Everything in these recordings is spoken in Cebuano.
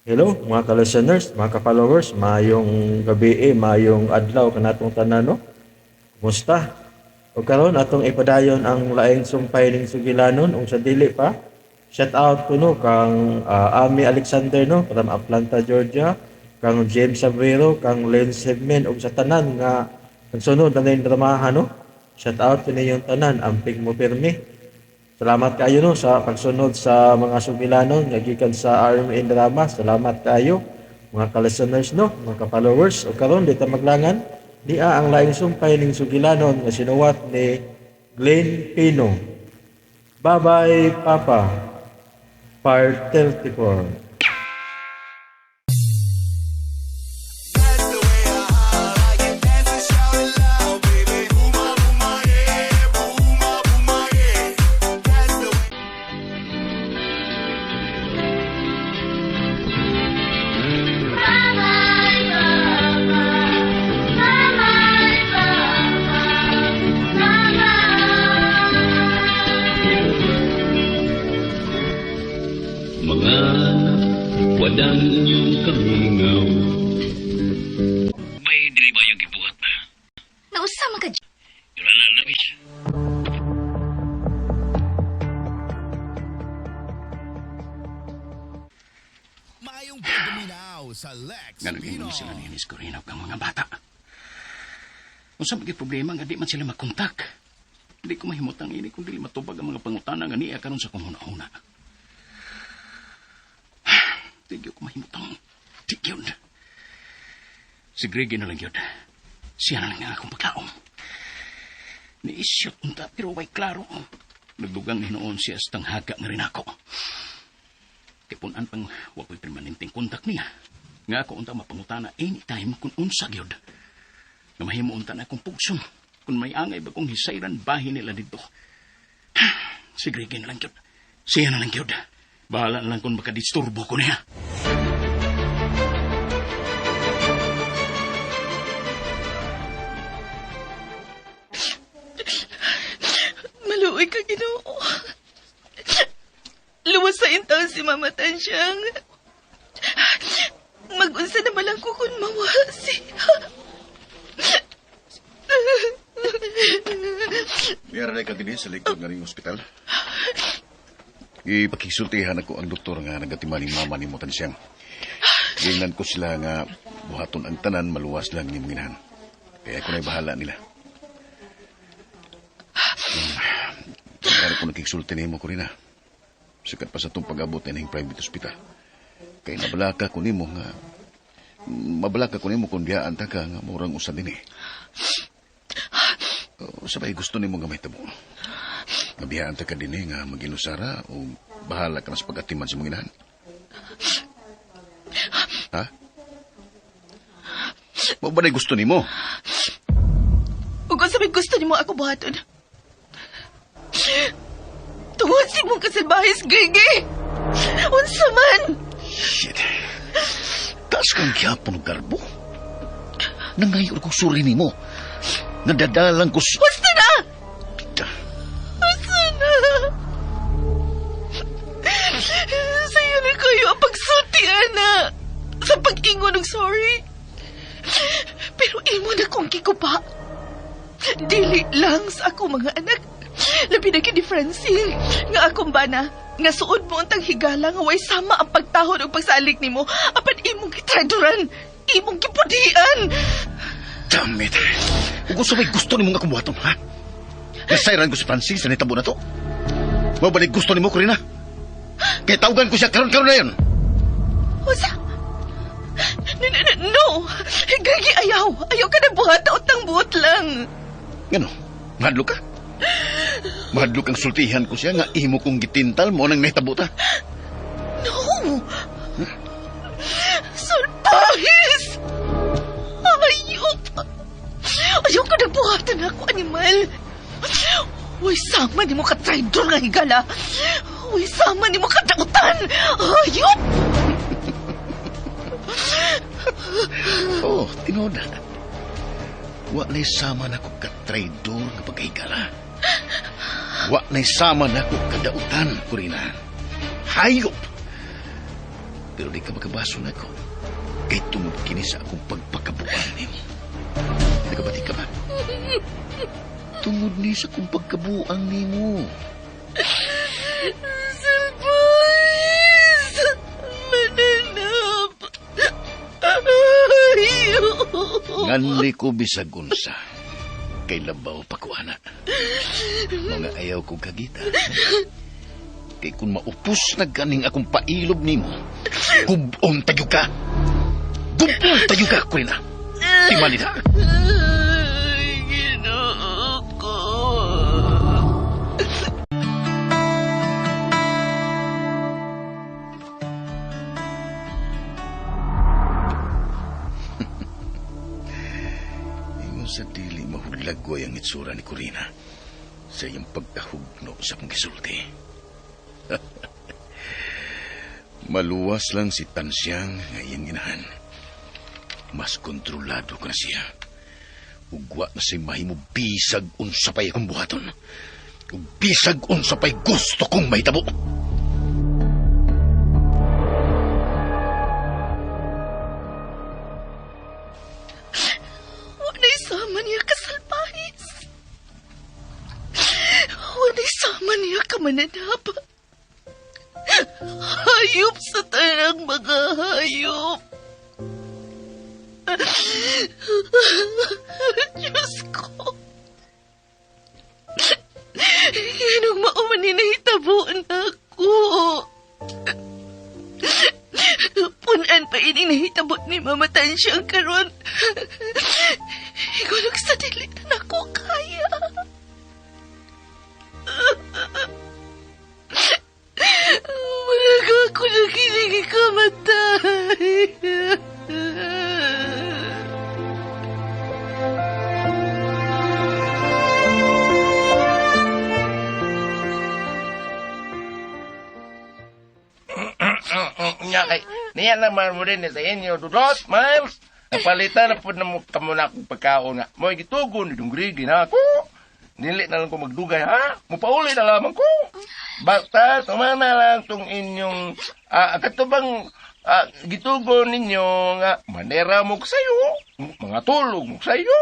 Hello mga ka-listeners, mga ka-followers, maayong gabi, maayong adlaw kanatong tanan, no? Kumusta? O karon atong ipadayon ang laing sumpay ning sugilanon ug sa dili pa. Shout out ko no kang Ami Alexander no from Atlanta, Georgia, kang James Sabrero, kang Len Sebmen ug sa tanan nga nagsunod na ning dramahan no. Shout out ko ninyong tanan, amping mo pirmi. Salamat kayo no sa pagsunod sa mga sugilanon nga gikan sa RMN Drama. Salamat kayo mga ka-listeners no, mga ka-followers. O karon di ta maglangan, dia ang laing sumpay ning sugilanon nga sinuwat ni Glenn Pino. Bye-bye Papa. Part 34. Mga anak, wadang inyong kamingaw. May dili ba yung gibuhat na? Nausa man ka. Wala na, bitch. Maayong pagduminaw sa Lex Nga naging Pino. sila ni Miss Corina kang mga bata. Unsa man gyud problema nga di man sila makontak. Di ko mahimutang ini kung dili matubag ang mga pangutana nga niya karon sa kong huna-huna. Di gyud ko mahimutang. Di gyud. Si Greg na lang gyud. Siya na lang ang akong pagkaom. Ni-isyot unta pero way klaro. Nagdugang ni noon siya sa tanghaga nga rin ako. Kay punan pang wa ko'y permanenteng kontak niya. Nga ako unta mapangutana anytime kung unsa gyud. Nga mahimo unta na akong pugson. Kung may angay ba kong hisayran bahin nila dito. Si Greg na lang gyud. Siya na lang gyud. Bahala na lang kung makadisturbo ko niya. Maluoy ka, Ginoo. Luwas sa intaw si Mama Tansyang. Mag-unsa na malang ko kung mawasi. Meron na ka din sa likod nga ring ospital. Ipakisultihan ako ang doktor nga nagatiman ni mama ni Motansyang. Gingnan ko sila nga buhaton ang tanan maluwas lang ni mong inahan. Kaya ako na'y bahala nila. Kaya ko nakiksulti nimo ko rin. Sikat pa sa itong pag-abot na private hospital. Kaya nabalaka ko nimo nga mabalaka ko nimo kung diyaan ta ka nga murang usa din eh. Sabay gusto nimo nga mahitabo. Nabiyaan ta ka din eh nga maginusara o bahala ka na sa pag-atiman sa mga inahan. Ha? Mao ba na gusto nimo? Ug unsa may gusto nimo ako buhaton? Tungod si mong kasalbahis, Gigi! Unsa man? Shit. Taas kang gyapon og garbo. Nangayon ko suri nimo. Nadadalang ko sa... Basta na! Basta na! Sa'yo na kayo ang pagsulti, ana. Sa pag-ingon og sorry. Pero imo na kong kikupa. Dili lang sa ako mga anak. Labi na kini Francine, nga akong bana, nga suod mo untang higala nga way sama ang pagtahod ug pagsalig nimo, apan imong gitraidoran, imong gipudian. Damn it. Ug unsa may gusto nimo nga akong buhaton, ha? Nasayran ko si Francine sa nitabo na to. Mao ba ni gusto nimo, Corina? Kaya tawagan ko siya karon-karon na yun. Unsa? No, no, no, no. Gagi, ayaw. Ayaw ka na buhat, utang buot lang. Ngano? Mahadlok ka? Mahadlok ang sultihan ko siya nga imo kong gitintal mo nang nahitabo ta. No! Salpahis! Ayop! Ayaw ka nagbuhatan ako, animal! Uy, sama ni mo ka traidor nga higala! Uy, sama ni mo ka dautan! Ayop! Oh, tinuod na. Wa na'y sama na ko ka-traidor nga pagkahigala. Wa na'y sama na ko kadautan, Corina. Hayop! Pero di ka makabaso na ko. Kay tungod kini sa akong pagpakabuan nimo. Nagabati ka ba? Tungod ni sa akong pagkabuang nimo. Surprise! Mananap! Ayaw! Nganli ko bisag unsa. Kay labaw pa ko, ana. Mga ayaw kong kagita. Kay kung maupos na ganing akong pailob nimo, gubon tayo ka. Gubon tayo ka, Corina. Timali na. Ay, Ginoo ko. Ingon sa dili mahulagway ang itsura ni Corina sa iyang pagkahugno sa akong gisulti. Maluwas lang si Tansyang nga iyang inahan. Mas kontrolado ka na siya. Ugwa na siya mahimo bisag unsa pa'y akong buhaton. Ug bisag unsa pa'y gusto kong mahitabo. Wala'y sama niya kasalpahis. Wala'y sama niya kamananap. Hayop sa tanang mga hayop. Diyos ko. Yan ang mauman ni nahitabo na ako. Punan pa ining nahitabo ni Mama Tansyang karon. Ikaw sa dili na ako kaya. Maraga ako na kinig kamatay. Nya kay niya naman mo rin sa inyo Dudot, Miles. Napalitan na po na mo kamo na akong pagkaon nga. Mo gitugon ni Dungrigi na ako. Dili na lang ko magdugay ha. Mupauli na lamang ko. Basta tumana lang tong inyong katubang gitugon ninyo nga manera mo ko sayo, mga tulog mo sayo.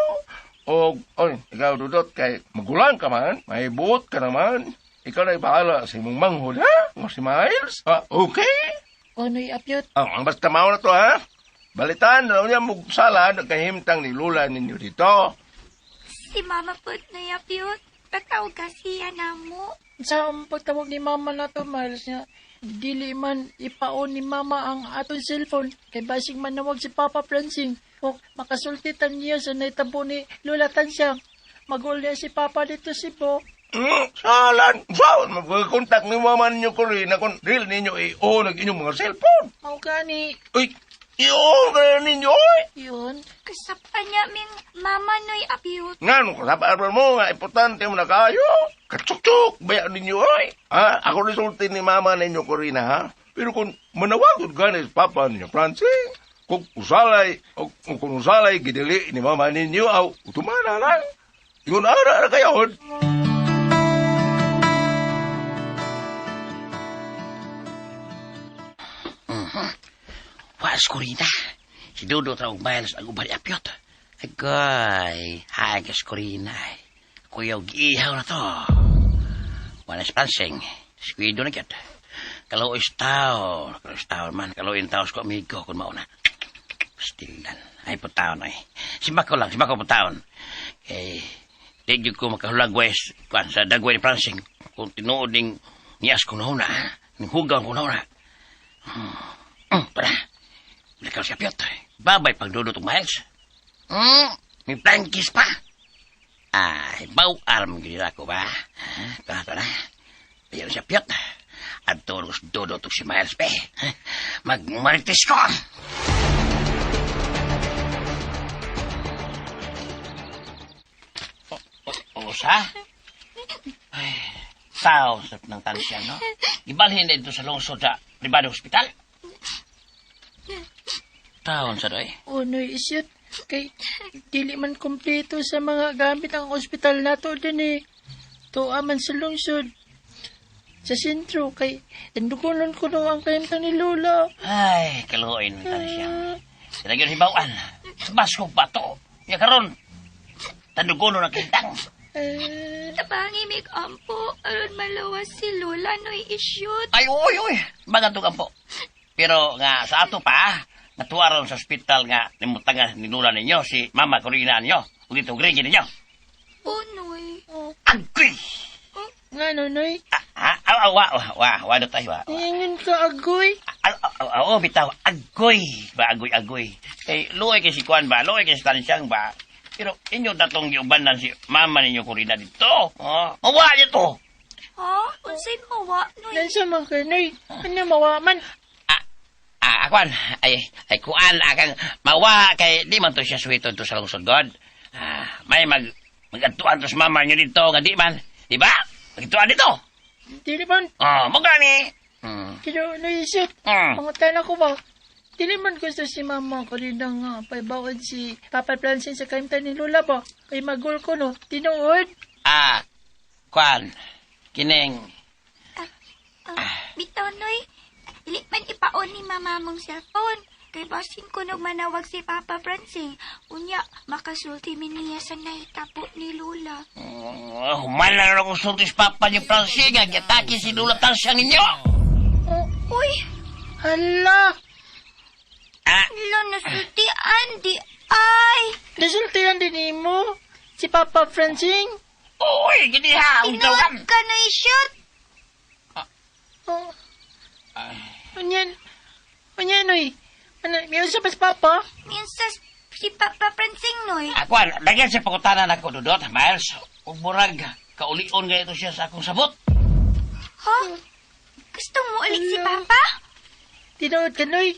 O oy, ikaw Dudot kay magulang ka man, may buot ka naman. Ikaw na ibahala sa imong manghod ha, ngo si Miles. Okay? Onoy apyot. Ang basta mao na to ha. Balitan na niya sala nagkahimtang ni Lula ninyo dito. Si Mama po na yapyot. Patawag kasi yan na mo. Sa ang pagtawag ni Mama na to, Miles niya, dili man ipaon ni Mama ang aton cellphone kay basig manawag si Papa Francine o makasultitan niya sa naitabo ni Lola Tansyang. Magulya si Papa dito si Bo. Salan, saan magkontak ni Mama ninyo ko rin na kung real ninyo i-on ang inyong mga cellphone. Mao gani. Uy, i-on ka ninyo, oy. Yun. Kasapa niya ming Mama noy apyot. Nga, nung kasapa mo nga, importante mo na kayo. Katsuk-tsuk, bayan ninyo, oy. Ha? Ako resulti ni Mama ninyo ko rin, ha? Pero kung manawag gani sa Papa ninyo, Francine, kung usalay, o kung usalay, gidili ni Mama ninyo, aw, utumana lang. Yun, ara, ara kayo. Waas ko rin. Si Dodo tawag Miles ang ubali apyot. Agay, hagas ko rin. Kuya, giihaw na to. Wala si Pansing. Si Guido na gyud. Kaluoy tao. Kaluoy tao man. Kaluoy tao sa amigo kung mauna. Pastilan. Ay, putaon ay. Simbako lang, simbako putaon. Kay, di gyud ko makahulagwes kuan sa dagway ni Francing. Kung tinuod ning niyas kong nauna, ning hugaw kong nauna. Tara. Likaw siya, Piot. Babay pagdudot og Miles. May blankis pa. Ay, baw arm gid ako ba? Tara, tara. Ayaw siya, Piot. At tulos dudot og si Miles, pe. Magmarites ko. Usa? Ay, tao sa ng tansya, no? Ibalhin na ito sa lungsod sa privado hospital. Taon sa doy. Onoy isyot. Kay dili man kompleto sa mga gamit ang ospital nato din eh. Tuwa man sa lungsod. Sa sentro kay tandukonon ko no ang kahimtang ni Lola. Ay, kaluoy naman tayo siya. Sila yun hibawan. Sa baskog pa to. Ya karon, tandugono na kintang. Tabangi mig ampo aron malawas si Lola noy isyot. Ay, uy, uy. Magatong po. Pero nga sa ato pa, natuwa ron sa ospital nga nimutangan ni Lola ninyo, si Mama Corina ninyo, ug dito grade ninyo. Oh, Noy. Agoy! Nga no, Noy? Ah, wa, wa, wa, wa, na tayo, wa. Ingon ka, agoy. Oo, bitaw, agoy. Ba, agoy, agoy. Kay, luoy kay si Kuan ba, luoy kay si Tansyang ba. Pero inyo datong giubanan si Mama ninyo Corina dito. Oh, mawa niyo to. Ha? Unsay mawa, Noy? Nansa man ka, Noy? Ano mawa man? Ah, kuan, ay, ay kuan, akang mawa kay di man to siya suwiton to sa lungsod God. Ah, may magadtuan to sa mama niyo dito nga di man, di ba? Magadtuan dito. Dili man. Oh, mo gani. Pero naisip, pangutan ako ba? Dili man gusto si Mama ko rin nga paibaon si Papa Francine sa kahimtang ni Lola ba? Kay magul ko no, tinuod. Ah, kuan, kining Bitaw, Noy. Dili man ipaon ni Mama mong cellphone. Kay basin ko nung manawag si Papa Francine. Unya, makasulti mi niya sa nahitabo ni Lola. Human na lang akong sulti sa Papa niyo Francine, nga gitaki si Lola Tansyang ninyo. Uy! Hala! Ah! Hala, nasultian di ay! Nasultian din mo? Si Papa Francine? Uy, gini ha! Tinuod ka na i-shoot! Oh. Unyan. Unyan, oy. Ano, may usap pa si Papa? Minsan si Papa Francine, Noy. Ah, kuan, lagyan sa pangutanan ako, Dudot, Miles. Ug murag, kaulion ganito siya sa akong sabot. Ha? Gusto mo ulit si Papa? Tinuod ka, Noy.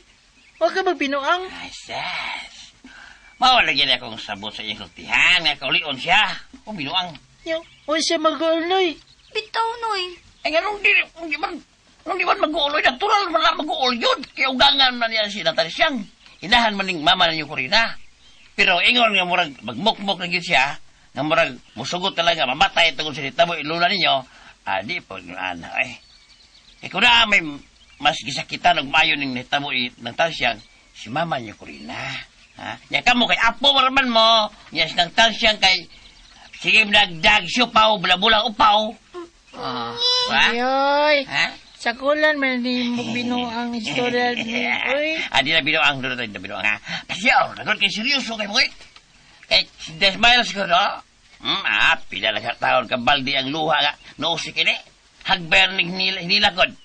Huwag ka magbinuang. Ay, sis. Mawala gini akong sabot sa iyong sultihan, nga kaulion siya. O binuang. Yung, huwag siya mag-uol, Noy. Bitaw, Noy. Ay, nga, nung di man mag-uuloy, natural man na mag-uul yun. Kaya ugangan man niya si Natalsyang. Inahan man ning mama ninyo Corina. Pero ingon nga murag magmukmok na gyud siya, nga murag musugot talaga, mamatay tungod sa nitabo ilula ninyo, di po, ana, ay. Eh, kung na may mas gisakitan og maayo ning nitabo Natalsyang, si mama niyo Corina. Ha? Nya kamo kay apo man mo, nya si Natalsyang kay sige nagdag siupaw, bula-bula upaw. Ah, ha? Ayoy. Ha? Sakulan man ni mo binuang istorya ni. Uy. Ah, di na binuang, di na binuang, ha? Kasi, oh, nagot kay seryoso kay mo, eh. Kay, si Des Miles ko, no? Pila na ka taon, kabaldi ang luha nga, nousik ini. Hagber ni hinilakod.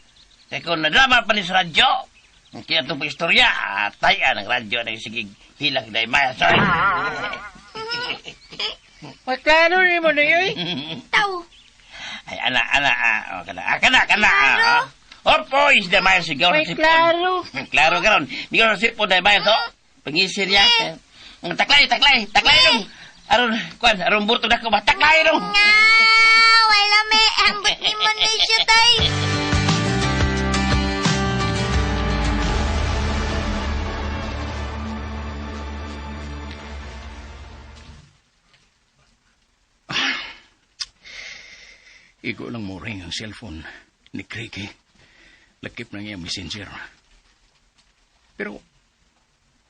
Kaya kung nadrama pa ni sa radyo, ang kaya itong istorya, tayan ang radyo na sige hilak Des Miles, sorry. Maklaro ni mo na yun. Taw. Ay, ana, ana, oh, kana, kana, kana, Opo, is the Miles, sigaw sa May sipon. klaro. Klaro karon. Di ko sa sipon Des Miles, oh. Pangisir niya. Taklay, taklay, taklay dong. Aron, kuan, aron burto na ko ba? Taklay dong. Nga, wala may ambot ni mo na siya, tay. Igo lang mo ring ang cellphone ni Cricky. Lakip na niya messenger. Pero,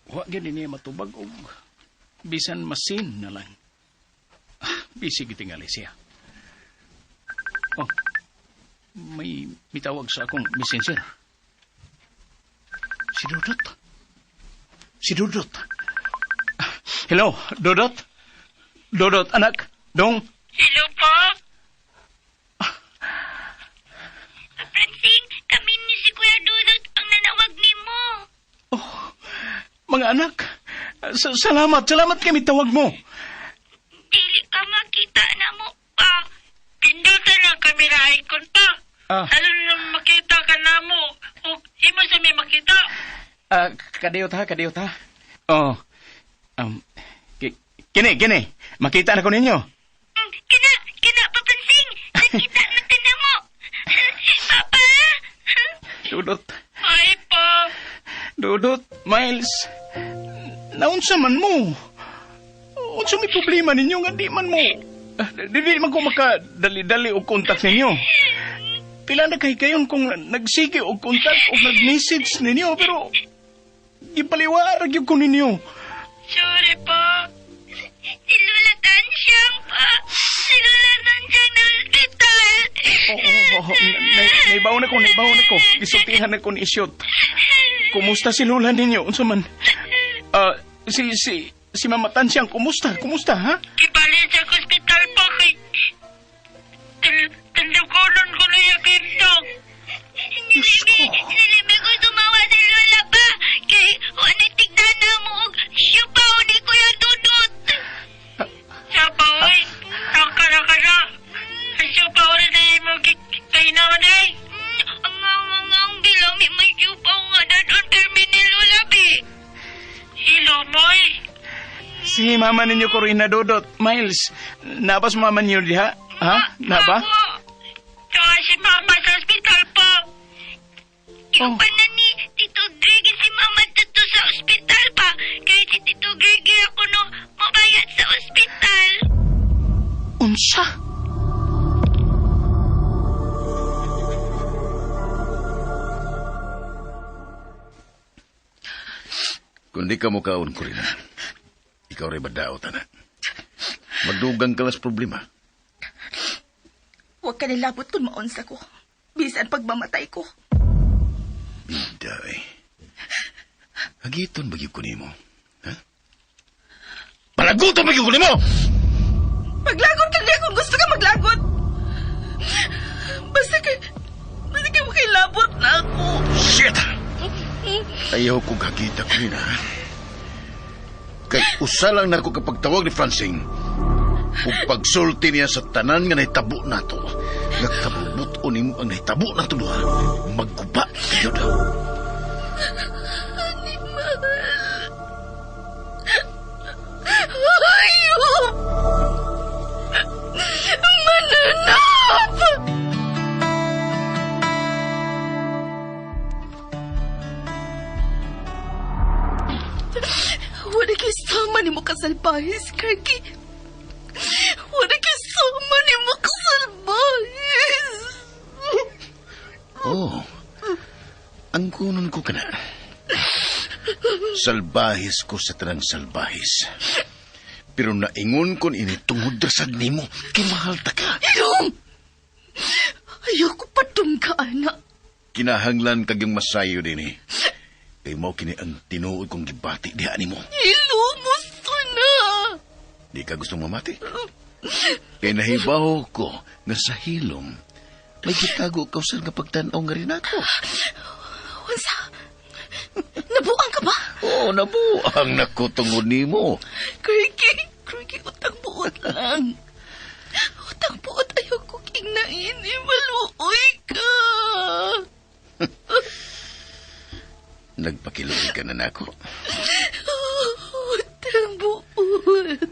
wa gani niya matubag og bisan masin na lang. Busy gitingali siya. Oh, may mitawag sa akong messenger. Si Dudot. Si Dudot. Hello, Dudot? Dudot, anak. Dong. Hello po. Francine, kami ni si Kuya Dudot ang nanawag ni mo. Oh, mga anak, salamat, salamat kami tawag mo. Dili ka makita na mo pa. Pindutan ang camera icon pa. Ah. Alam na makita ka na mo. O imo sa may makita. Kadiyot ha, kadiyot ha. Oh, kini, kini, makita na ko ninyo. Kina, kina, papansing. Nakita na ka na mo. Papa! Dudot. Ay pa. Dudot, Miles. Naunsa man mo? Unsa may problema ninyo nga di man mo? Di man ko makadali-dali og kontak ninyo. Pila na kay kayon kung nagsige og kontak o nag-message ninyo, pero gipaliwara gyud ko ninyo. Sorry pa. Si Lola Tansyang pa. Si Lola Tansyang na ospital. Oo, naibaw na ko. Gisultihan na ko ni Isyot. Kumusta si Lola ninyo? Unsa man? Si Mama Tansyang, kumusta? Kumusta, ha? Gibalin sa ospital pa kay... Tandukonon ko na yung kintong. Diyos ko. Nilimi ko tumawa si Lola pa. Kay wala tignan na mo og siya pa ni Kuya Dudut. Siya pa, oy. Ang kara-kara. Siya pa, oy, na imo kainaon ay. Ang bilang may siya pa nga dadon terminal Lola, bi. Hilo, moy. Si mama ninyo Corina Dudut, Miles, nabas mama ninyo diha? Ha? Naba? Tsaka si mama sa ospital pa. Yung pa na ni Tito Greg si mama dito sa ospital pa. Kaya si Tito Greg ako no mabayad sa ospital. Unsa? Kung di ka mukaon, Corina, ikaw rin badaot, ana. Magdugang ka las problema. Huwag ka nilabot kung maunsa ko. Bisan pagmamatay ko. Bida, eh. Hagiton ba gyud ko nimo? Ha? Palaguton ba gyud ko nimo? Maglagot ka niya kung gusto ka maglagot. Basta kay makilabot na ako. Shit! Ayaw kong hagita, Corina. Kay usa lang na ako kapag tawag ni Francine ug pagsulti niya sa tanan nga nahitabo nato, nga kabubuton nimo ang nahitabo nato duha, magguba kayo daw. Animal! Hayop! Mananap! Wala kay sama ni mo kasalbahis, Kirky. Wala kay sama ni mo kasalbahis. Oh, ang kunon ko kana. Salbahis ko sa tanang salbahis. Pero naingon kon ini tungod rasad nimo, kay mahal ta ka. Ilong! Ayoko padung ka, anak. Kinahanglan kag yung masayo din eh. Kay mao kini ang tinuod kong gibati diha nimo. Ilumos na! Di ka gustong mamati? Kay nahibaw ko nga sa hilom, may gitago ka usad nga pagtan-aw nga rin ako. Unsa? Nabuang ka ba? Oo, nabuang nako tungod nimo. Kirky, utang buot lang. Utang buot ayaw ko kingnain. Maluoy ka. Nagpakiluoy ka na nako. Utang buot.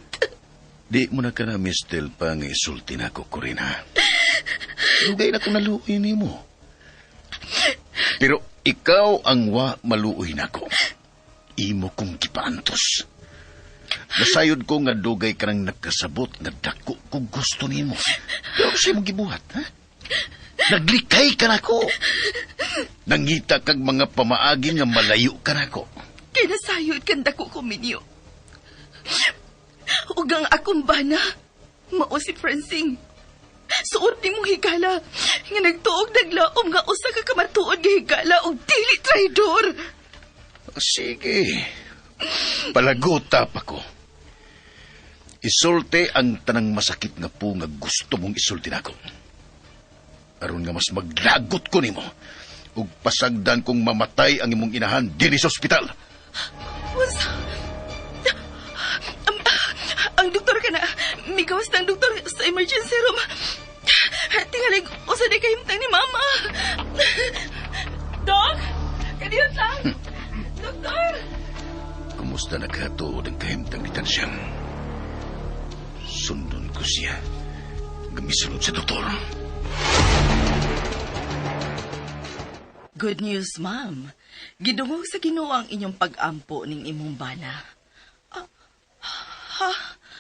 Di mo na ka na mistel pa nga isulti nako, Corina. Lugay na kong naluoy nimo. Pero ikaw ang wa maluoy nako. Imo kong gipaantos. Nasayod ko nga dugay ka nang nakasabot nga dako kung gusto nimo. Pero sa imong gibuhat, ha? Naglikay ka nako. Nangita kag mga pamaagi nga malayo ka nako. Kay nasayod kan dako ko minyo. Ug ang akong bana, mao si Francine. Suot ni mong higala, nga nagtuog naglaom nga usa ka kamatuod nga higala og dili traidor. Sige. Palagota pa ko. Isulte ang tanang masakit nga po nga gusto mong isulti nako. Aron nga mas maglagot ko nimo ug pasagdan kong mamatay ang imong inahan dinhi sa ospital. Unsa? Ang doktor ka na, migawas na ang doktor sa emergency room. Tingalig, usa di kahimtang ni mama. Dok! Kadiyot lang! Doktor! Kumusta nagkatuod ang kahimtang ni Tansyang? Sundon ko siya. Gamisulod sa doktor. Good news, ma'am. Gidungog sa Ginoo ang inyong pag-ampo ning imong bana.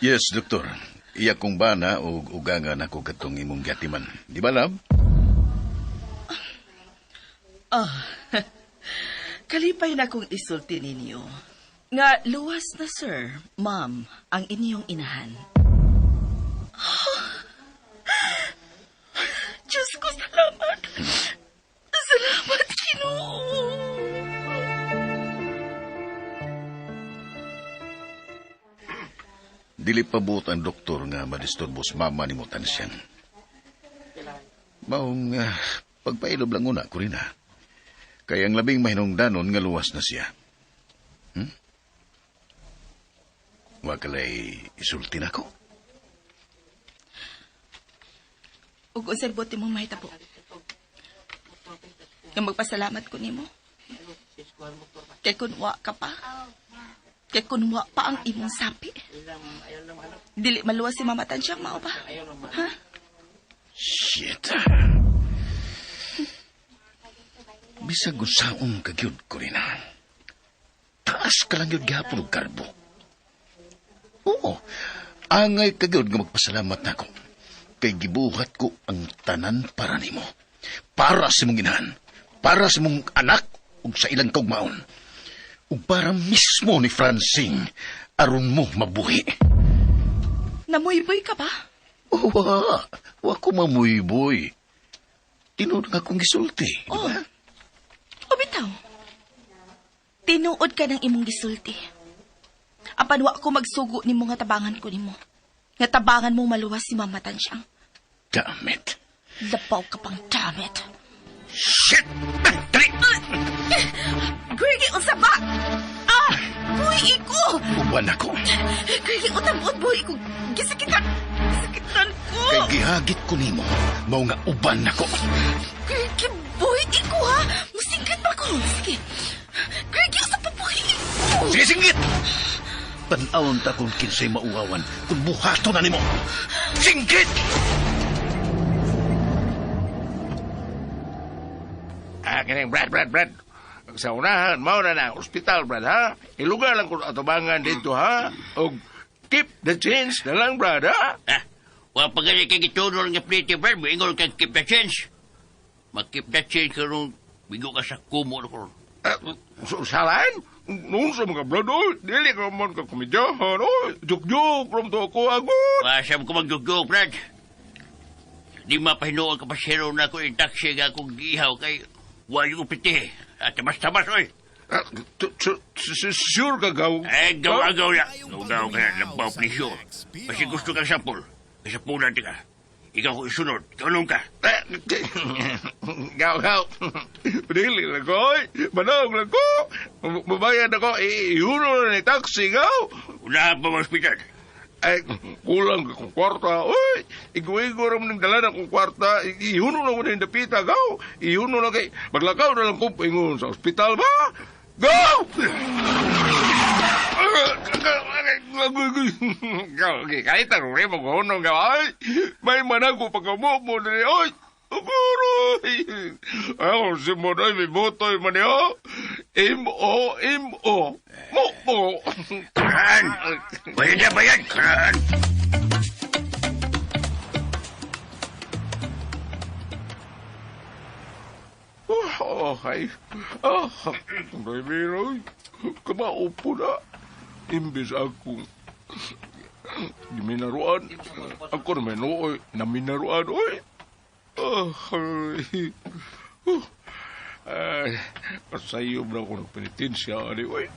Yes, doktor. Iya kong bana o ugangan ako katong imong gatiman. Di ba, love? Ah, kalipay na kong isulti ninyo. Nga luwas na, sir, ma'am, ang inyong inahan. Ah! Diyos ko, salamat. Salamat, Ginoo. Dili pa buot ang doktor nga madisturbo sa mama ni mo tansyan. Maong pagpailob lang una, Corina. Kaya ang labing mahinungdanon nga luwas na siya. Wa kalay isulti na ko. Ug unsay buot imong mahitabo? Nga magpasalamat ko nimo. Kay kun wa ka pa. Kay kun wa pa ang imong sapi. Dili maluwas si Mama Tansyang, mao ba? Ha? Shit. Bisag usaong kagyud, Corina. Taas ka lang yun gihapon og garbo. Oo, angay kagyud nga magpasalamat nako. Kay gibuhat ko ang tanan para nimo. Para sa imong inahan, para sa imong anak ug sa ilang kaugmaon. Ug para mismo ni Francine aron mo mabuhi. Namuyboy ka ba? Oh, wa. Wa ko mamuyboy. Tinuod nga akong gisulti, di ba? O bitaw. Tinuod ka ng imong gisulti. Apan wa ko magsugo nimo nga tabangan ko nimo. Nga tabangan mo maluwas si Mama Tansyang. Damn it. Labaw ka pang damn it. Shit! Dali! Grigi, unsa ba? Ah! Buhi ko! Uban ako. Grigi, utabot, buhi ko. Gisakitan! Gisakitan ko! Kay gihagit ko nimo, mao nga uban ako. Grigi, buhi ko ha! Musingkit pa ko. Sige. Grigi, unsa pa buhi ko? Sige, singgit! Tan-awon ta kung kinsay mauwawan kung buhato na nimo. Singgit! Ah, kining Brad, Brad, Brad. Sa unahan, mao na na, ospital, Brad, ha? Ilugar lang ko atubangan dito, ha? Og keep the change na lang, Brad, ha? Ah, wa pa gani kay gitunol nga plate, Brad. Moingon kang keep the change. Mag-keep the change karon bigo ka sa kumo na karon. Salan? Noon sa mga brad, oy, dili ka man ka komedyahan, oy. Juk-juk, from to ako, agod. Wasam ko magjugjug, Brad. Di mapahinuan ka pasero na ako yung taxi nga akong gihaw kay wala ko piti. At tabas-tabas, oy. Sure ka, gaw? Eh, gaw-gaw na. Gaw-gaw ka na, labaw presyo. Kasi gusto kang sampol. Kasi pulan ka. Ikaw ko isunod. Ikaw ka. Gaw, gaw. Dili lang ko, oy. Manong lang ko. Mabayad ako. Iuno na ni taxi, gaw. Unahan pa mga ospital. Ay, kulang ka kong kwarta. Uy, igo-igo rin ng dala na kong kwarta. Iuno na ko ng dapita, gaw. Iuno na kay, maglakaw na lang kong paingon sa ospital ba? Gaw! Gaw, kahit ang rin mo ko gaw. Ay, may manago pagkamo mo na oy. Uguroy! Ako si Monoy, may butoy man niyo. M-O, M-O. Mo-mo. Karaan! Bayad na, bayad! Karaan! Oh, ay. Ah, Roy, kamaupo na. Imbis akong giminaruan. Ako naman, oy, naminaruan, oy. Ay. Ay, pasayob na ako ng penitensya, ani, oy.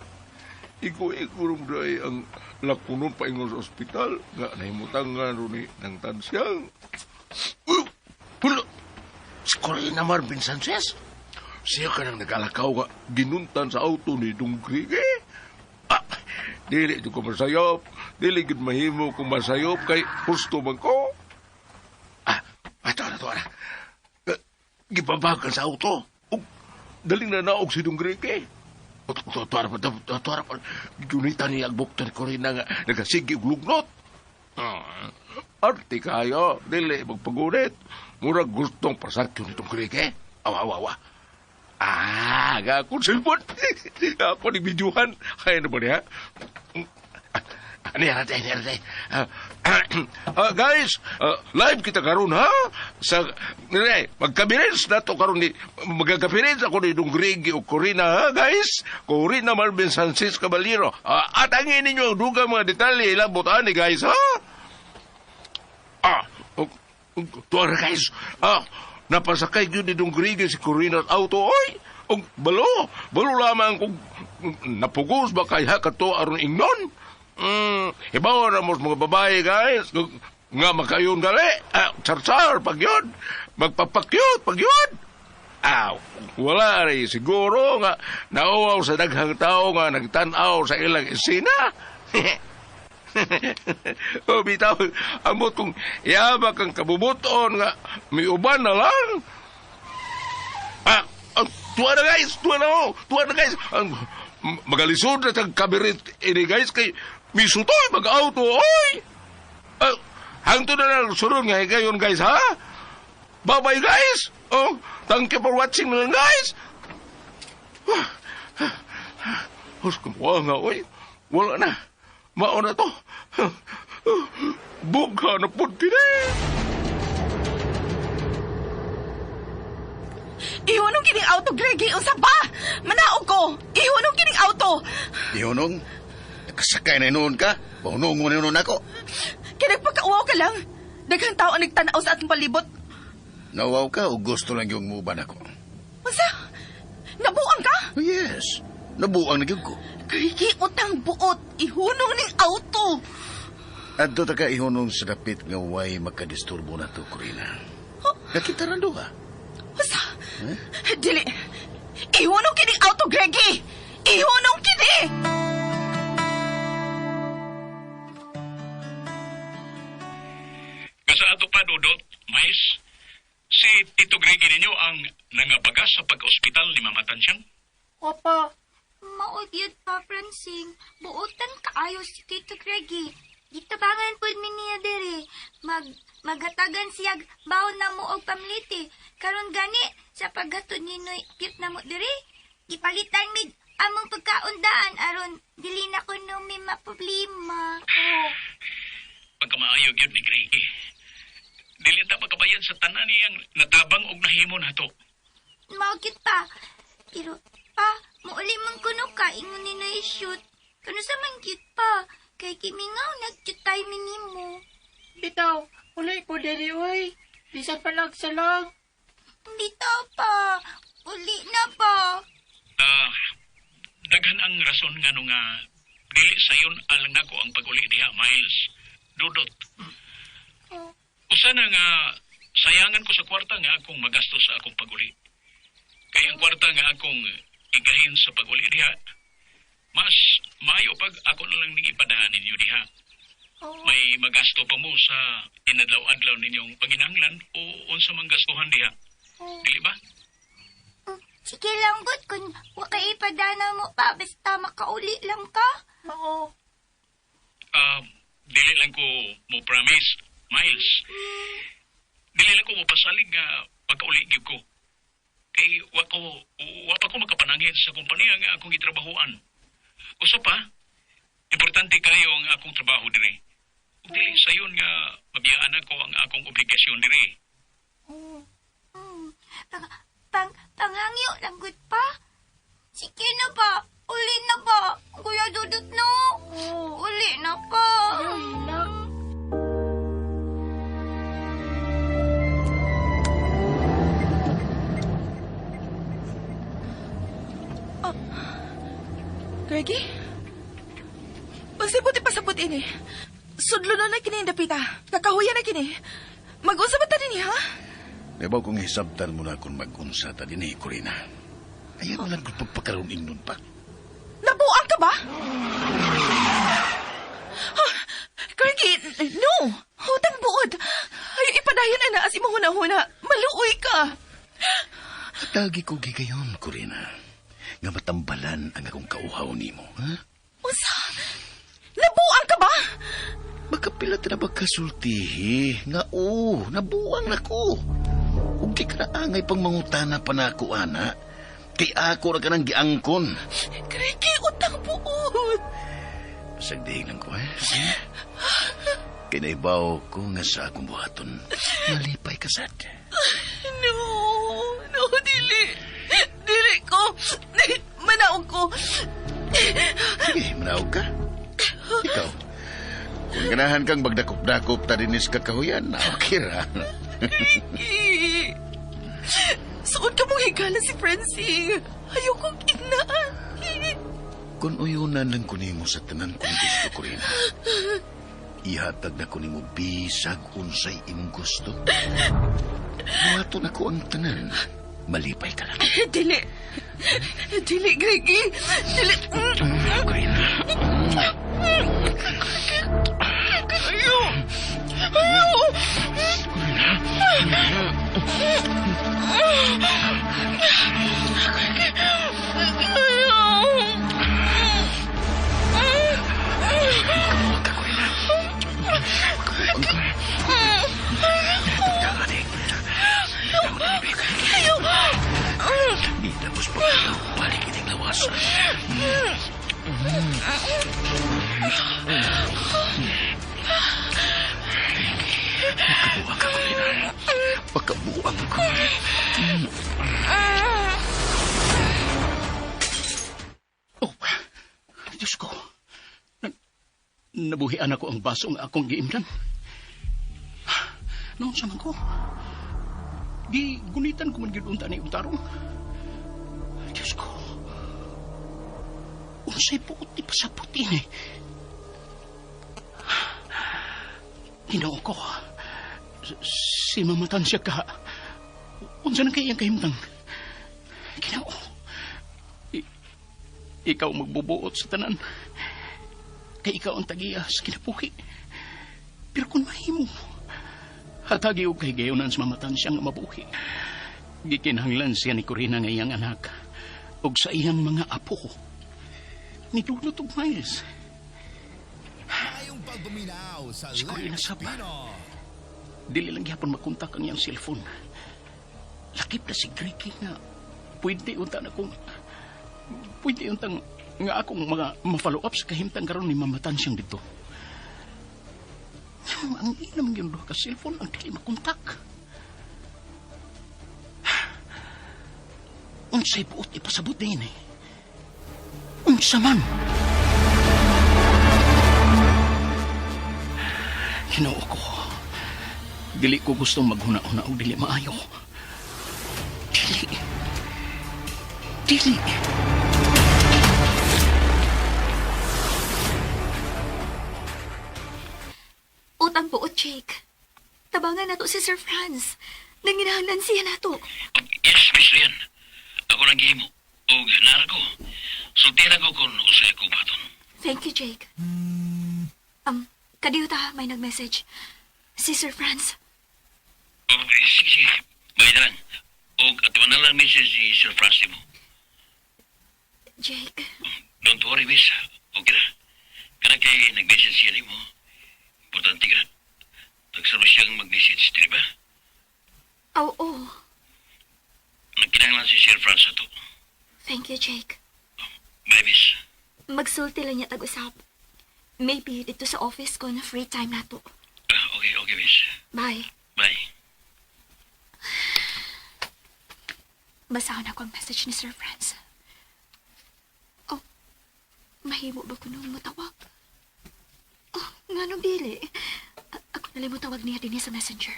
Iko-iko rin dahil ang lakunon paingon sa ospital. Nga, nahimutangan rin ni ng tansyang. Uy, hula! Si Corina Marvin Sanchez. Siya ka nang nag-alakaw nga ginuntan sa auto ni Dong Grige. Ah, dili ito ko masayop. Dili gid mahimo kung masayop kay husto man ko. Ah, ato na to na. Gibabagan sa auto. Ug daling na naog si Dong Grige. Tuara pa. Ginunita niya ang buktan ko rin nga nagasigi og lugnot. Arte kayo, dili magpagunit. Murag gustong pasakyo nitong Grige. Awa, awa, awa. Ah, akong cellphone. Ako ni videohan. Kaya na ba niya? Ano yan natin, ano natin? Guys, live kita karon ha? Sa nire, magkabirens na to karon ni magkabirens ako ni Dong Greg o Corina ha, guys. Corina Marvin Sanchez Caballero. At angin ninyo ang dugang mga detalye ilabot ani guys ha. Tuwa guys. Napasakay gyud ni Dong Greg si Corina auto oy. Og balo, balo lamang kung napugos ba kay ha kato aron ingnon. Hibaw na mo mga babae guys nga makayon gali. Char-char pag yun. Magpapakyut pag yun. Wala rin siguro nga nauwaw sa daghang tao nga nagtan-aw sa ilang isina. O bitaw, amot kung yabak ang kabubuton nga miuban na lang. Tuwa na guys, tuwa na oh, tuwa na guys. Magalisod na tag kabirit ini guys kay misutoy mag-auto, oy! Hangto na lang sunod nga higayon guys, ha? Bye-bye guys! Oh, thank you for watching na lang guys! Hus, kumuha nga, oy. Wala na. Mao na to. Bugha na po kini. Ihunong kining auto, Greggy. Unsa ba? Manaog ko. Ihunong kining auto. Ihunong? Nakasakay na inuon ka? Bahunong mo na inuon ako. Kaya nagpagkauwaw ka lang. Daghang tao ang nagtanaw sa atong palibot. Nauwaw ka o gusto lang yung muban ako? Unsa? Nabuang ka? Oh, yes. Nabuang na gyud ko. Greggy, utang buot. Ihunong ning auto. Adto ta ka ihunong sa dapit nga way makadisturbo na to, Corina. Oh. Nakita rin duha. Unsa? Huh? Dili. Ihunong kining auto, Greggy! Ihunong kini! Sa ato pa, Dudot, Mais, si Tito Greggy ninyo ang nangabaga sa pag-ospital ni Mama Tansyang? Opo. Maod yun pa, Francine. Buotan kaayo si Tito Greggy. Gitabangan po mi niya dere. Maghatagan siyag baon na mo og pamliti. Karon gani, sa paghatod ni Noy cute na mo dere. Gipalitan mig among pagkaundaan aron dili na ko no may maproblema. Oh. Pagkamaayo gyud ni Greggy. Dili ta pagkabayad sa tanan niyang natabang og nahimo nato. Mao gyud pa. Pero pa, muuli man kuno ka ingon ni Noy shoot. Kuno sa man gyud pa. Kay kimingaw nagcute tayo minimo. Bitaw, uli ko diri oy. Bisan pa nagsalang. Bitaw pa. Uli na pa. Daghan ang rason nga no nga dili sayon alang nako ang pag-uli diha, Miles. Dudot. Oh. Usa na nga sayangan ko sa kwarta nga akong magastos sa akong pag-uli. Kaya ang kwarta nga akong igahin sa pag-uli diha, mas maayo pag ako na lang ning ipadahan ninyo diha. Oh. May magasto pa mo sa inadlaw-adlaw ninyong panginahanglan o unsa mang gastuhan diha. Oh. Dili ba? Sige lang, good. Kung wa kay ipadana mo pa, basta makauli lang ka. Mao. Dili lang ko mo promise, Miles. Dili lang ko mo pasalig nga pagkauli gyud ko. Kay wa pa ko makapanangit sa kompanya nga akong gitrabahoan. Usa pa, importante kayo ang akong trabaho diri. Ug dili sayon nga mabiyaan ako ang akong obligasyon diri. Panghangyo lang gud pa. Sige na pa, uli na pa. Kuya Dudut no. Uli na pa. Ay, nak. Oh. Greggy? Unsay buti pasabot ini? Sudlo na na kini dapita. Kakahuya na kini. Mag-unsa ba ta dinhi, ha? Nabaw kong hisabtan mo na kung mag-unsa ta dinhi, Corina. Ayaw lang kung pagpakaroon ingnon pa. Nabuang ka ba? Ah, Greggy, no! Hutang buod! Ayaw ipadayon na as imong huna-huna. Maluoy ka! Atagi ko gigayon, Corina. Nga matambalan ang akong kauhaw nimo, ha? Unsa? Nabuang ka ba? Makapila ta na ba kasultihi? Nga oo, nabuang na ko. Ug di ka na angay pang mangutana pa na ako, ana. Kay ako ra ka nang giangkon. Greggy, utang buod! Pasagdihin lang ko, eh. Kay naibaw ko nga sa akong buhaton. Malipay ka sad. No, no, dili. Dili ko. Manaog ko. Sige, manaog ka. Ikaw. Kung ganahan kang magdakop-dakop ta dinis kakahuyan, okay ra. Ricky. Suod ka mong higala si Francine. Ayokong inaan. Kung uyunan lang ko nimo sa tanan kong gusto ko rin. Ihatag na ko nimo bisag unsay imong gusto. Buhaton ako ang tanan. Malipay ka lang. Dili. Dili, Greggy. Dili. Corina. Ayaw. Ayaw. Ayaw. Kabuang ka, Corina. Kabuang ka. Ayaw. Di tapos pagkayaw, balik ining lawas. Pagkabuang ka, Corina. Pagkabuang ka. Oh, Diyos ko. Nabuhian ako ang baso nga akong giimlan. Noon sa man ko. Di gunitan ko man gyud unta ni utarong. Diyos ko. Unsay puot ni pasabot ini. Ginoo ko. Si Mama Tansya ka. Unsa nang kay iyang kahimtang? Ginoo. Ikaw magbubuot sa tanan. Kay ikaw ang tagiya sa kinabuhi. Pero kung mahimo, hatagi og kahigayonan sa Mama Tansya nga mabuhi. Gikinahanglan siya ni Corina nga iyang anak ug sa iyang mga apo. Ni Dudut og Miles. Maayong pagpaminaw sa Si Corina Lex Saba. Pino. Dili lang gyapon makontak ang iyang cellphone. Lakip na si Ricky nga pwede unta na kung pwede untang nga akong mga ma-follow up sa kahimtang karon ni Mama Tansyang dito. Ang inam yung duha ka cellphone ang dili makontak. Unsay buot ipasabot din eh. Unsa man? Ginoo ko. Dili ko gustong maghuna-huna og dili maayo. Dili. Dili. Utang buot, Jake. Tabangan nato si Sir Franz. Nanginahanglan siya nato. Yes, Miss Rian. Ako nang gihimo. Og nara ko. Sultihan ko kung usay ko baton. Thank you, Jake. Kadiyo ta, may nag-message. Si Sir Franz. Og, sige, sige. Bayad na lang. Og atuan na lang message si Sir Franz mo. Jake, Don't worry, miss. Okay na. Kana kay nag-message siya nimo. Importante ka na. Nagsaro siyang mag-message, di ba? Oo. Nagkinahanglan si Sir Franz ato. Thank you, Jake. Bye, miss. Magsulti lang niya tag-usap. Maybe dito sa office ko na free time nato. Ah, okay, okay, miss. Bye. Bye. Basahon ako ang message ni Sir Franz. Oh, mahimo ba ko nung mutawag? Oh, nganong dili? Ako na lang mutawag niya din sa messenger.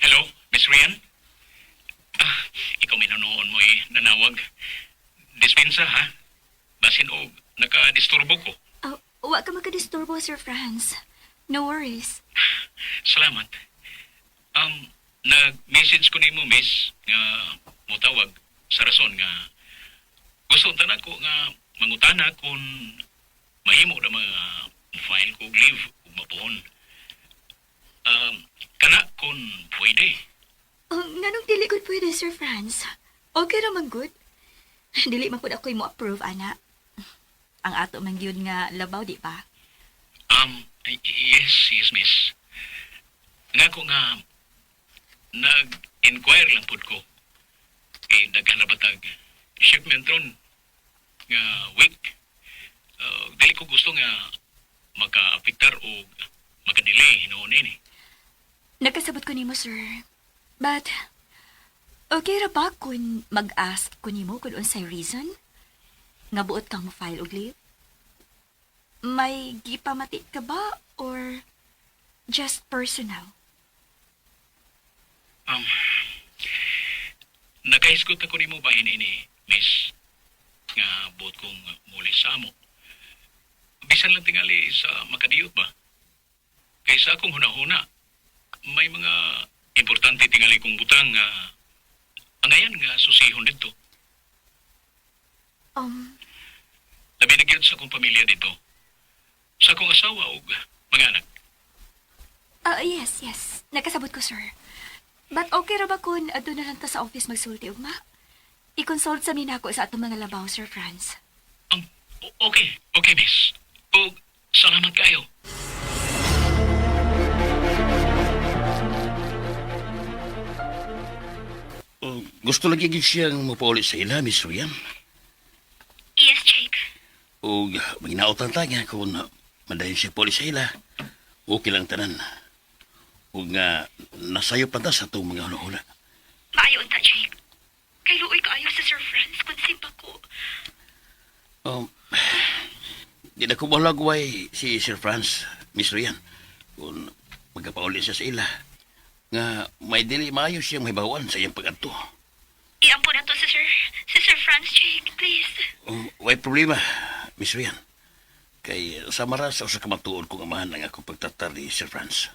Hello, Miss Rian? Ah, ikaw may nanoon mo eh, nanawag. Dispensa ha? Basin og nakadisturbo ko. Oh, wa ka makadisturbo, Sir Franz. No worries. Salamat. Nag-message ko nimo, miss, nga mutawag sa rason nga gusto unta nako nga mangutana kung mahimo na mga file ko og leave ug mapuhon. Kana kung pwede. Oh, nganong dili gud pwede, Sir Franz? Okay ra man good. Dili man pud ako'y mo approve, ana. Ang ato man gyud nga labaw, di ba? Yes, yes, miss. Nga ko nga nag-inquire lang pud ko. Eh, daghan na batag shipment ron nga week. Dili ko gusto nga maka-apektar o maka-delay hinuon ini. Nakasabot ko nimo, sir. But, okay ra ba kung mag-ask ko nimo kung unsay reason? Nga buot kang mo-file og leave? May gipamati ka ba or just personal? Nakahisgot ako nimo bahin ini, miss, nga buot kong muli sa amo. Bisan lang tingali sa makadiyot ba? Kaysa akong hunahuna, may mga importante tingali kong butang nga angayan nga susihon dito. Labi na gyud sa akong pamilya dito. Sa akong asawa ug mga anak. Yes, yes. Nakasabot ko, sir. But okay ra ba kung adto na lang ta sa office magsulti ugma? I-consult sa minako sa atong mga labaw, Sir Franz. Okay, okay, miss. Ug salamat kayo. Oh, gusto lagi gyud siyang mapauli sa ila, Miss Rian. Yes, Jake. O maginautan ta nga kung madayon siya pauli sa ila. Okay lang tanan. O nga nasayo pa ta sa itong mga hunahuna. Maayo unta, Jake. Kay luoy kaayo sa Sir Franz kung simba ko. Di na ko balagway si Sir Franz, Miss Rian, kung magkapauli siya sa ila. Nga may dili maayo siyang mahibawan sa iyang pag-adto. Iampo na to si Sir Franz, Jake, please. Way problema, Miss Rian. Kay sa mara sa usa ka matuod kong amahan ang akong pagtatar ni Sir Franz.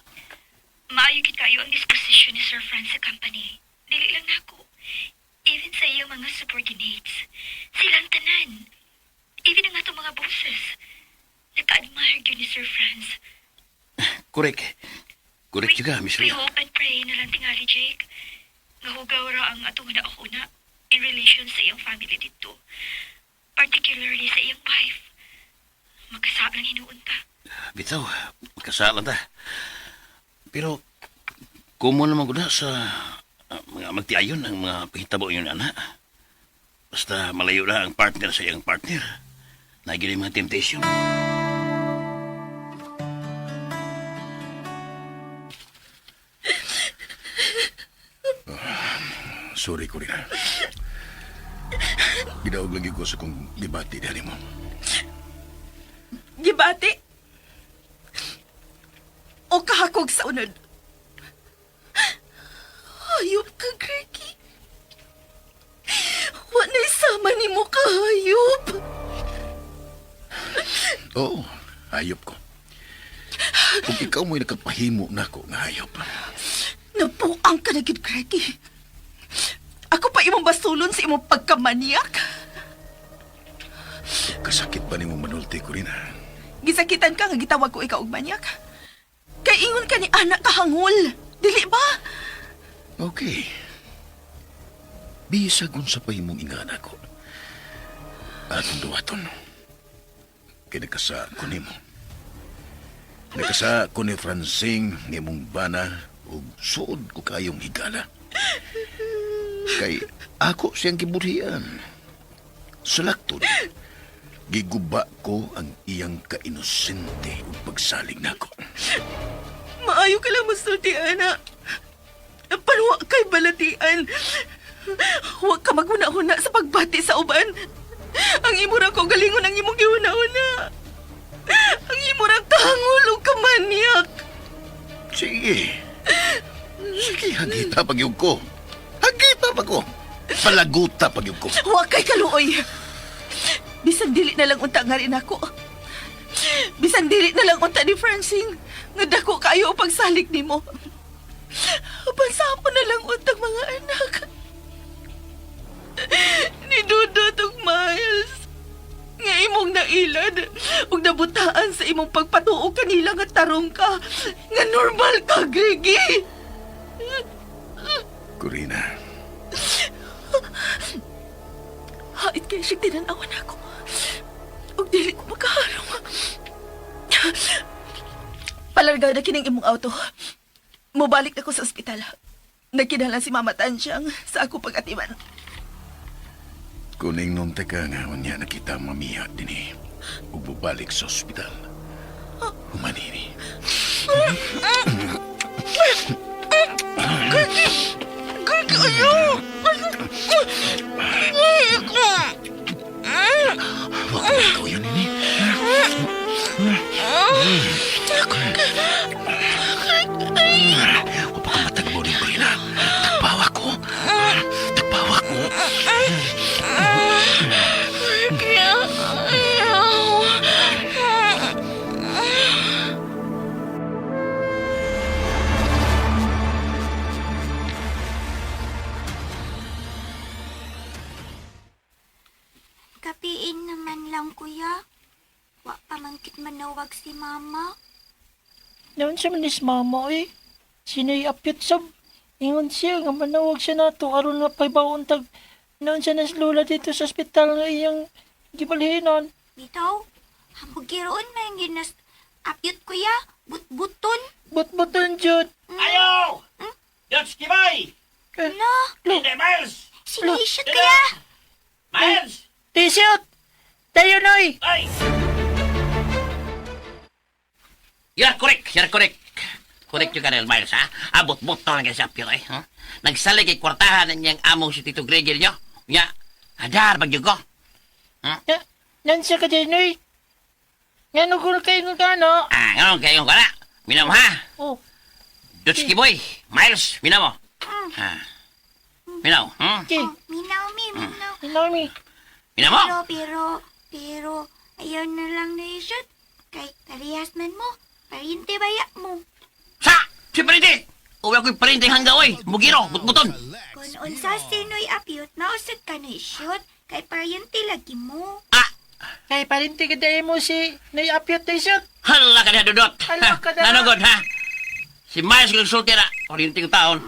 Maayo gid kayo ang disposition ni Sir Franz sa company. Dili lang nako. Even sa iyang mga subordinates. Silang tanan. Even ang atong mga bosses. Naka-admire gyud ni Sir Franz. Correct. Correct juga, Miss We Rian. hope and pray na lang tingali, Jake. Nga hugaw ra ang atong nauna in relation sa iyang family dito. Particularly sa iyang wife. Makasab lang hinuon ta. Bitaw, magkasalan ta. Pero, kumo naman ko na sa mga magtiayon ang mga pahitabo yun, anak. Basta malayo na ang partner sa iyang partner. Nagili mga temptation. Sorry, Corina. Gidaog lagi ko sa kong gibati dali mo. Gibati? O kahakog sa unod? Hayop ka, Greggy. Wa na'y sama ni mo kahayop. Oo, hayop ko. Kung ikaw mo'y nakapahimo nako nga hayop. Napuang ka na gid, Greggy. Ako pa imong basulon sa imong pagkamaniak. Kasakit ba nimo manulti, Corina? Gisakitan ka nga gitawag ko ikaw og manyak. Kay ingon ka ni anak kahangol. Dili ba? Okay. Bisag unsa pa imong ingana ko. Atong duwaton. Kay nagkasa ko nimo. Nagkasa ko ni Francine nimong bana ug suod ko kayong higala. Kay ako siyang gibudhian. Sa laktod, giguba ko ang iyang kainosente ug pagsalig nako. Maayo ka lang masulti, ana. Panuwa kay balatian. Huwag ka maghuna-huna sa pagbati sa uban. Ang imo ra ko galingon ang imong gihuna-huna. Ang imo ra kahangol ug kamanyak. Sige. Sige, hagita pag ko. Hagita pa ko. Palaguta pag ko. Huwag kay kaluoy. Bisan dili na lang unta nga rin ako. Bisan dili na lang unta ni Francine. Nga dako kayo ang pagsalig nimo. Pansapo na lang untang mga anak. Ni Dudut ug Miles. Nga imong nailad ug nabutaan sa imong pagpatuo kanila nga tarong ka. Nga normal ka, Greggy. Corina, Hait kayo siyang tinanawan ako. Ug dili ko makaharong. Palarga na kining imong auto. Mobalik ako sa ospital. Nagkinahanglan si Mama Tansyang sa ako pag-atiman. Kung ingnon ta ka nga unya nakita mamiya dinhi ug bubalik sa ospital. Humanini. Gagi, ayaw! Ay, ko! Wa ko ikaw yun ini. Wa pa ka matagbo ni Corina. Tagbawa ko. Tagbawa ko. Ayaw! Kapiin naman lang, kuya. Wa pa man kit manawag si mama. Naon siya man ni si mama eh. Sino'y apyot sab. Ingon siya nga manawag siya nato aron nga paybaon tag. Naon siya na si Lola dito sa ospital nga iyang gibalhinon. Bitaw, hambugiroon man ginas apyot kuya, butbuton. Butbuton jud. Ayaw! Dutch Kibay! No, Hindi, Miles! sinishoot kuya. Miles! T-shirt! Tayo noy! Ay! You're correct, you're correct. Correct yung kanil, Miles, ha? Abot-bot na lang sa apyo, eh. Huh? Nagsalig kay kwartahan na niyang among si Tito Gregel nyo. Nga, hadar, bagyo ko. Na, nan siya ka dyan, noy. Nga no kung kayo ka, no? Ah, ngayon, kayo ka na. Minaw, ha? Oh, Dutch Boy, Miles, minaw mo. Ha. Minaw, okay. Oh, minaw mi, minaw. Minaw mi. Minaw mo? Pero, pero, pero, ayaw na lang na i-shoot. Kay parehas man mo. Parinte baya mo. Sa! Si Parinte! Uwi ako'y parinte hangga, oy. Bugiro, butbuton. Kung unsa sino'y apyot, mausad ka na i-shoot. Kay parente lagi mo. Ah! Kay parinti ka dahil mo si Noy Apyot T-shirt. Hala ka na, Dudot. Hala ka na. Nanugod, ha? Si Miles nagsulti na. Parinte ng taon.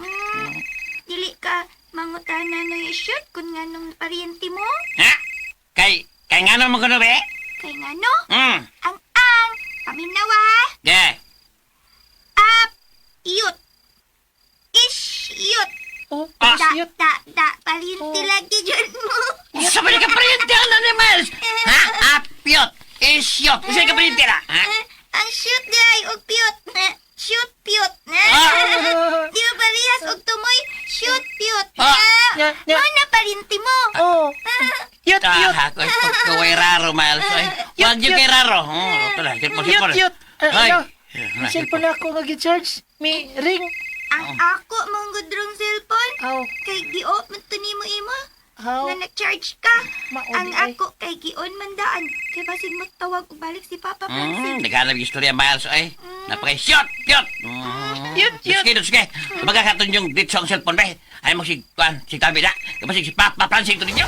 Dili ka mangutana na i-shoot kung nganong parente mo. Ha? Kay, kay nga naman ko na, be? Kay ngano? Ang, paminawa ha? Ge. Ap, yut. Ish, yut. Oh, Da, yut. da, da, parente lagi dyan mo. Sabi ka parinte na ni Miles. Ha? Apyot. Isyot. Isa ka parinte na. Ha? Ang shoot di ay og piyot. Shoot piyot. Ah! Di ba parehas og tumoy? Shoot piyot. Ah! Nya, nya. Mo na parente mo. Oh. Yut, yut. Ah, ako ay pagkaway raro, Miles. Ay, wag yun kay raro. Oh, ito na. Cellphone, Yut, cellphone. yut. Ay. Ano? Ang cellphone ako nga gi-charge. May ring. Ang ako mong gudrong cellphone. Aw. Kay gi-off man to nimo imo. Aw. Nga nag-charge ka. Mao Ang di ay. ako kay gion man daan. Kay basig mo tawag og balik si Papa Francis. Naghanap yung istorya, Miles. Ay, napaka-shot, yot. Yut, yut. Sige, sige. Tumaga ka yung dito ang cellphone, be. Ay mo si, kuan, si tabi na. Kapag si Papa Francine to ninyo.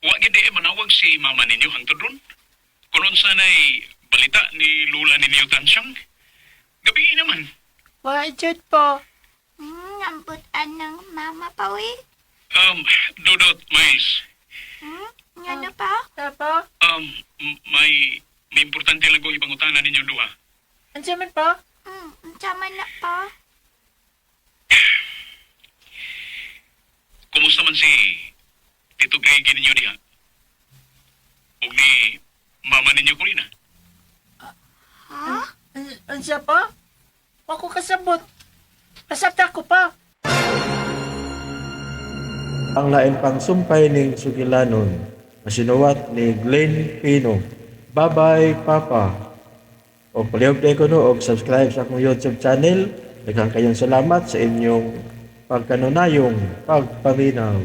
Wa gid eh, manawag si mama ninyo hangtod ron. Kung unsa na'y balita ni Lula ninyo Tansyang. Gabi naman. Wa jud po. Ambot anang mama pa we. Dudot, Mais. Ngano pa? Tapa? May, may importante lang kong ipangutana ninyong duha. Unsa man pa? Unsa man na pa? Kumusta man si Tito Greggy ninyo diha? Ug ni mama ninyo Corina? Ha? Unsa pa? Wa ko kasabot. Kasabta ko pa. Ang lain pang sumpay ning sugilanon, masinuwat ni Glenn Pino. Bye-bye, Papa. O palihog na ko no, og subscribe sa akong YouTube channel. Daghang kayong salamat sa inyong pagkanunayong pagpaminaw.